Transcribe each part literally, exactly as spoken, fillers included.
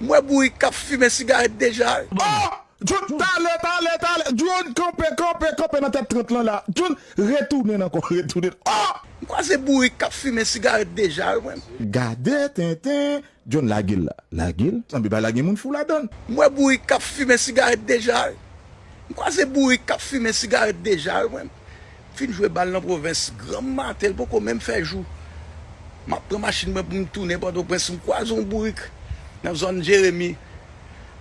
M wè bourik k ap fimen sigarèt deja. Ah! John, talè, talè, talè. John, kanpe, kanpe, kanpe nan tèt trant lan la. John, retounen ankò, retounen. Ah! M kwaze bourik k ap fimen sigarèt deja, wi, mwen. Gade tenten. John, lage l la. Lage l. Sanble pa lage moun fou ladan l. M wè bourik k ap fimen sigarèt deja, wi. M kwaze bourik k ap fimen sigarèt deja, wi, mwen. Fin jwe bal nan pwovens, granm maten, l poko menm fè jou. M ap pran machin mwen pou m tounen Pòtoprens, m kwaze yon bourik nan zòn Jeremi.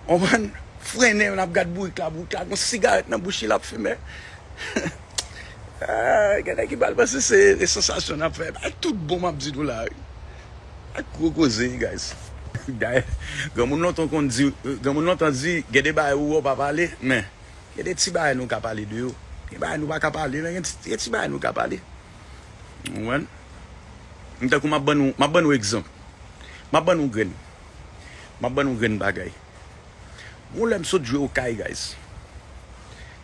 Konprann? Frennen, n ap gad bourik la, bourik la gon sigarèt nan bouch li, l ap fimen. Ah, gen nèg ki pral panse se, se sansasyon n ap fè. Bay tout bon m ap di nou la, wi. Ak gwo koze, guys. Dayè, granmoun lontan konn di, granmoun lontan di, gen de bagay ou wè w pa pale, men gen de ti bagay nou ka pale de yo. Gen bagay nou pa ka pale, men gen ti, gen ti bagay nou ka pale. Ou konprann? M tankou m ap ban nou, m ap ban nou egzanp. M ap ban nou grenn. M ap ban nou grenn bagay. Gon lè m sot jwe Okay, guys.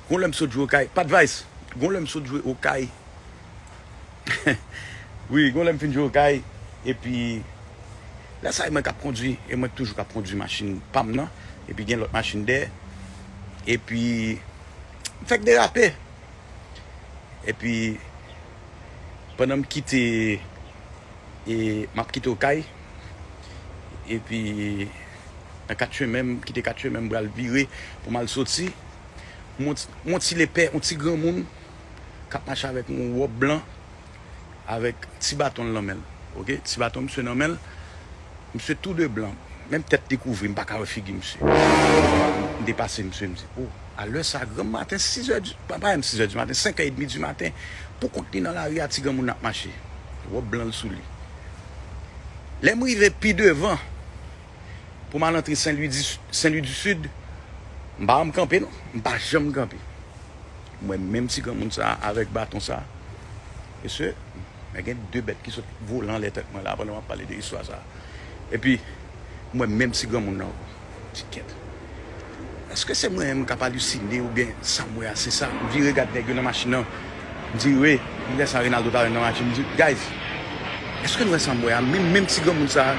Gon lè m sot jwe Okay. Pa t Vice. Gon lè m sot jwe Okay. Wi, gon lè m fin jwe Okay. Epi, lè sa e mwen k ap kondwi, e mwen k toujou k ap kondwi machin pa m nan. Epi gen lòt machin dèyè. Epi, m fèk derape. Epi, pandan m kite, e, m ap kite Okay, epi nan kat chemen, m kite kat chemen, m pral vire pou m al soti. M wè yon ti, m wè yon ti lepè, yon ti granmoun k ap mache avèk yon wòb blan, avèk ti baton l nan men l. Oke? Ti baton misye nan men l. Misye tou de blan. Menm tèt li kouvri, m pa ka wè figi misye. M depase misye, m di, "O, a lè sa, granm maten, sis è di, pa, pa menm sis è di maten, senk è edmi di maten, pou kont li nan lari a, ti granmoun ap mache. Wòb blan l sou li." Lè m rive pi devan, pou m al antre Sen Lwi di, Sen Lwi di Sid, m pa janm kanpe, non. M pa janm kanpe. M wè menm ti granmoun sa a avèk baton sa a. Mesye, men gen de bèt ki sot vole anlè tèt mwen la pandan m ap pale de istwa sa a. Epi, m wè menm ti granmoun nan ankò. Ti kèt. Èske se mwen menm k ap alisine oubyen sa m wè a se sa? M vire gad nèg yo nan machin nan. M di, "Wi." M lè sa Reynaldo ta jwenn nan machin. M di, "Guys, èske nou wè sa m wè a?" Menm, menm ti granmoun sa a.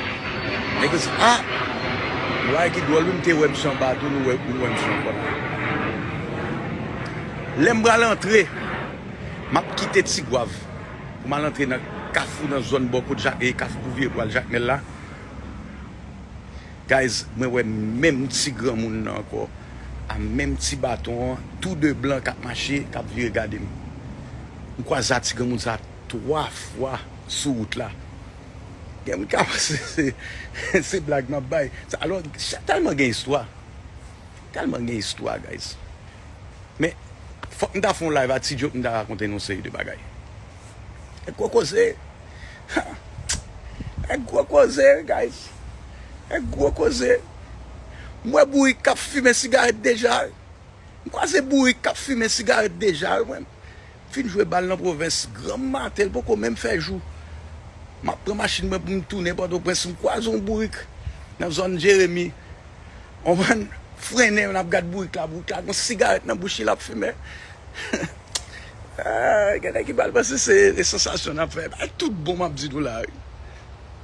Nèg yo di, "Ah!" Bagay ki dwòl, wi, m te wè misye anba tou, nou wè, nou wè misye ankò la. Lè m pral antre, m ap kite Tigwav pou m al antre nan Kafou, nan zòn bò kot Jak, e Kafou pou vire pou al Jakmèl la. Guys, mwen wè menm ti granmoun nan ankò, a menm ti baton an, tou de blan k ap mache, k ap vire gade m. M kwaze a ti granmoun sa twa fwa sou wout la. Gen moun ka panse se, se blag m ap bay. Sa, alò, sa tèlman gen istwa. Tèlman gen istwa, guys. Men, fòk m ta fè yon live a Ti Djo pou m ta rakonte nou yon seri de bagay. Nèg gwo koze. Nèg gwo koze, guys. Nèg gwo koze. M wè bourik k ap fimen sigarèt deja. M kwaze bourik k ap fimen sigarèt deja, wi, mwen. Fin jwe bal nan pwovens, granm maten, l poko menm fè jou. M ap pran machin mwen pou m tounen Pòtoprens, m kwaze yon bourik nan zòn Jeremi. Konprann? Frennen, n ap gad bourik la, bourik la gon sigarèt nan bouch li, l ap fimen. Ah, gen nèg ki pral panse se, se sansasyon n ap fè. Bay tout bon m ap di nou la, wi.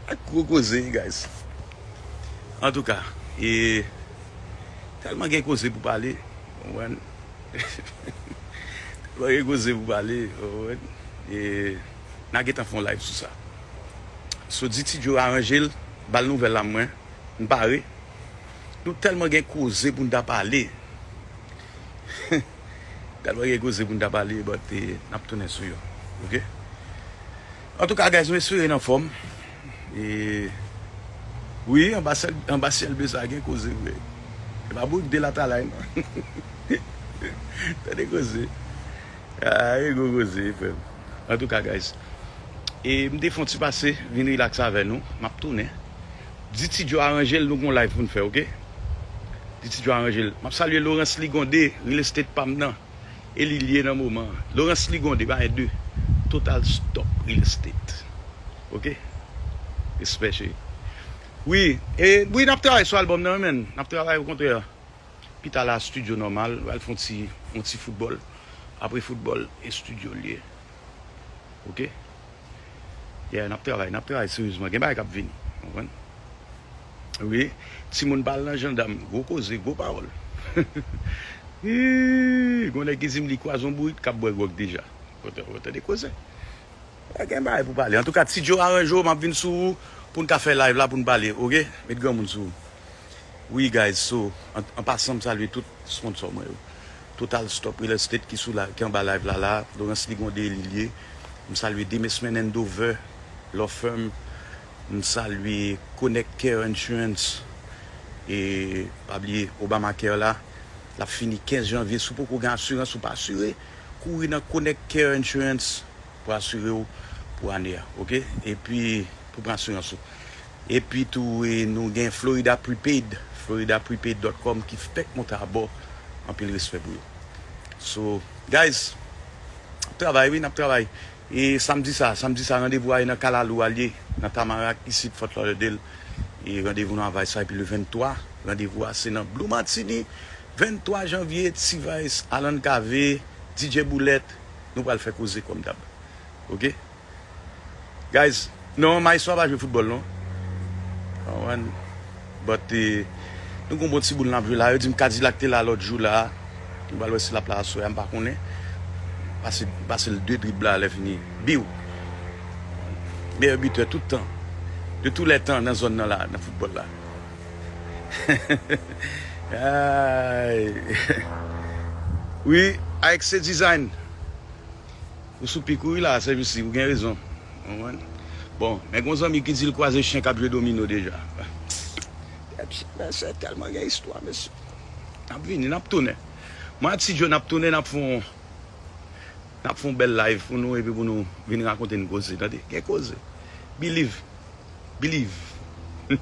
Ak gwo koze, guys. Antouka, e, tèlman gen koze pou pale, ou konprann? Tèlman gen koze pou pale, ou konprann? E, n a gentan fè yon live sou sa. So, di Ti Djo aranje l, ba l nouvèl la mwen, m pare. Nou tèlman gen koze pou n ta pale. Tèlman gen koze pou n ta pale, but, eh, n ap tounen sou yo. Oke? Antouka, guys, m espere n anfòm. E, wi, anba syèl, anba syèl ble sa gen koze vre. E pa bout de latalay, non. Tande koze. Ah, e gwo koze, frè m. Antouka, guys, e m te fè yon ti pase, vin relax avè nou. M ap tounen. Di Ti Djo aranje l, nou gon live pou n fè, oke? Di Ti Djo aranje l. M ap salye Laurence Ligonde, real estate pa m nan. E li l ye nan moman an. Laurence Ligonde, pa gen de. Total Stop Real Estate. Oke? Respè, cheri. Wi, e, wi, n ap travay sou albòm nan, men. N ap travay, okontrè. Pita la, studio nòmal, pral fè yon ti, yon ti foutbòl. Apre foutbòl, e studio l ye. Oke? Yeah, n ap travay, n ap travay seryezman. Gen bagay k ap vini. Konprann? Wi, timoun pa al nan jandam. Gwo koze, gwo pawòl. Ih, gon nèg ki di m li kwaze yon bourik k ap bwè gwòg deja. Ou tande koze. Gen bagay pou pale. Antouka, Ti Joe, aranje w, m ap vin sou ou pou n ka fè live la pou n pale, oke? Met granmoun sou ou. Wi, guys, so, an, an pasan, m salye tout sponsò mwen yo. Total Stop Real Estate ki sou la, ki anba live la la. Laurence Ligonde li ye. M salye Demesmin and Dover Law Firm. M salye Connect Care Insurance. E pa bliye Obamacare la. L ap fini kenz janvye. Si w poko gen asirans, ou pa asire, kouri nan Connect Care Insurance pou asire w pou ane a, oke? Epi pou pran asirans ou. Epi tou, e, nou gen Florida Prepaid, florida prepaid dot com ki fèk monte abò. Anpil respè pou yo. So, guys, n ap travay, wi, n ap travay. E samdi sa, samdi sa, randevou a e nan Kalalou a l ye, nan Tamarack, isit Fort Lauderdale. E randevou nou avay sa, epi le venntwa, randevou a se nan Blue Martini, venntwa janvye, T-Vice, Alan Cavé, D J Boulèt, nou pral fè koze kòm dab. Oke? Guys, non, Maestro a pa jwe foutbòl, non. Konprann? But, eh, nou gon bon ti boul n ap jwe la. Yo di m Kadilak te la lòt jou la. Nou pral wè si l ap la aswè a, m pa konnen. Pase, pase l de drib la, lè fini. Biw! Meyè bitè tout tan. De tou lè tan nan zòn nan la, nan foutbòl la. Ay. Wi, A X C Design. Ou sou pik ou wi la, sèvis li, ou gen rezon. Ou konprann? Bon, men gon zanmi ki di l kwaze chen k ap jwe domino deja. Mesye, tèlman gen istwa, mesye. N ap vini, n ap tounen. Mwen ak Ti Joe, n ap tounen, n ap fè yon, n ap fè yon bèl live pou nou, epi pou nou vin rakonte n koze, tande? Gen koze. Believe. Believe.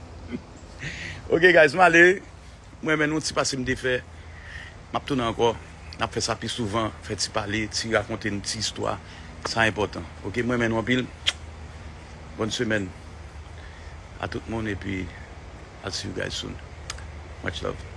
Ok, guys, m ale. M renmen nou, ti pase m te fè. M ap tounen ankò. N ap fè sa pi souvan, fè ti pale, ti rakonte n ti istwa. Sa enpòtan. Ok, m renmen nou anpil. Bòn semèn a tout moun, epi I'll see you guys soon. Much love.